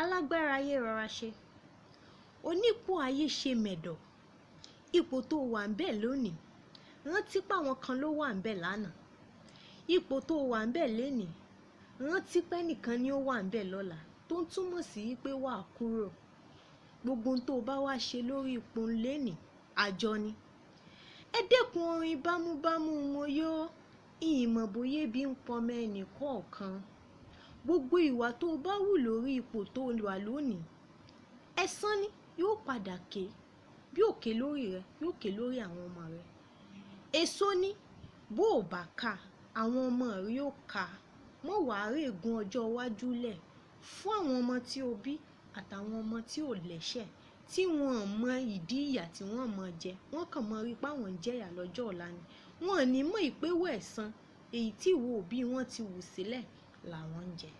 Alágbára ayé, rọra ṣe. Onípò ayé, ṣe mẹ̀dọ̀. Ipò tó wà ń bẹ̀ lónìí, rántí páwọn kan ló wà ń bẹ̀ lánàá. Ipò tó wà ń bẹ̀ lénìí, rántí pé nìkan ni ó wà ń bẹ̀ lọ́la, tó ń túmọ̀ sí pé wàá kúrò. Gbogbo ohun tó o bá wá ṣe lórí ipò lénìí, àjọ ni. Ẹ dẹ́kun orin bámúbámú mo yó. Ìmọ̀ bóyá ebi ń pọmọ ẹnì kọ̀ọ̀kan. Gbogbo ìwà tó o bá wù lórí ipò tó wà lónìí, ẹ̀san ni yóò padà ké. Bí ò ké lórí rẹ, yóò ké lórí àwọn ọmọ rẹ. Èso ni bó o bá ká, àwọn ọmọ rẹ yóò ká. Mọ́ wàá règùn ọjọ́ iwájú lẹ̀ fún àwọn ọmọ tí o bí àtàwọn ọmọ tí ò lẹ́sẹ̀, tí wọ́n mọ ìdí ìyà tí wọ́n mọ̀ jẹ. Wọ́n kàn mọ́ rí páwọn ń jẹ̀yà lọ́jọ́ ọ̀la ni. Wọ́n ò ní mọ̀ ìpéwọ̀ ẹ̀san èyí tí ìwọ òbí wọn ti wù sílẹ̀ làwọn ń jẹ.